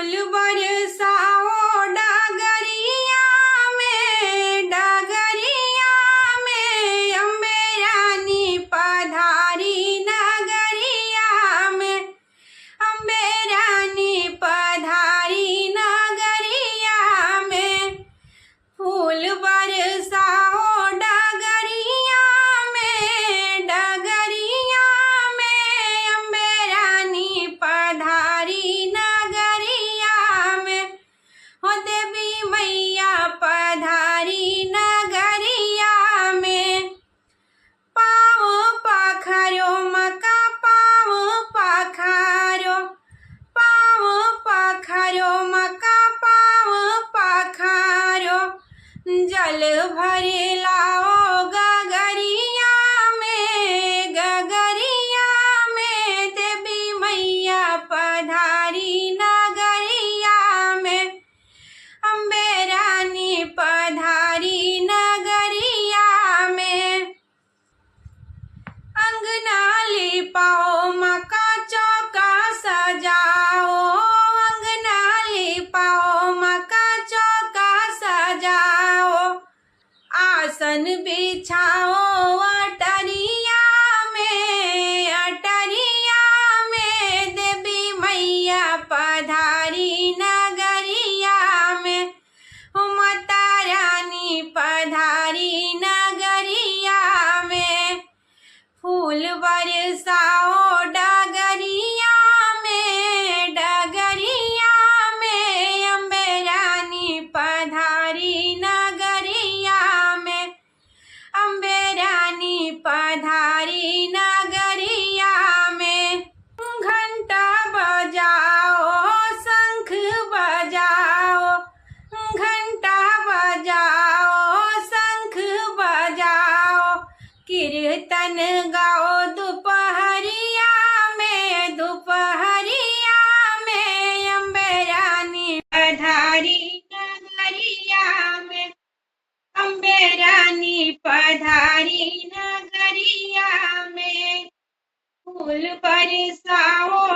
फूल बरसाओ डगरिया में, डगरिया में अम्बे रानी पधारी नगरिया में, अम्बे रानी पधारी नगरिया में। फूल बरसाओ डगरिया में, डगरिया में अम्बे रानी पधारी नगरिया में, हो देवी मैया पधारी नगरिया में। पाँव पखारो मका पाँव पखारो, पाँव पखारो मका पाँव पखारो, जल भरे लाओ गगरिया में, गगरिया में देवी मैया पधारी नगरिया में, अम्बे रानी पधारी नगरिया में। अंगना लिपाओ मका चौका सजाओ, अंगना लिपाओ मका चौका सजाओ, आसन बिछाओ अटरिया में, अटरिया में देवी मैया पधारी नगरिया में, हो माता रानी पधारी नगरिया में। फूल बरसाओ डगरिया में, डगरिया में अम्बे रानी पधारी नगरिया में, अम्बे रानी पधारी नगरिया में। घंटा बजाओ शंख बजाओ, घंटा बजाओ शंख बजाओ, कीर्तन गाओ दोपहरिया में, दोपहरिया में अम्बे रानी पधारी नगरिया में, अम्बे रानी पधारी नगरिया में। फूल बरसाओ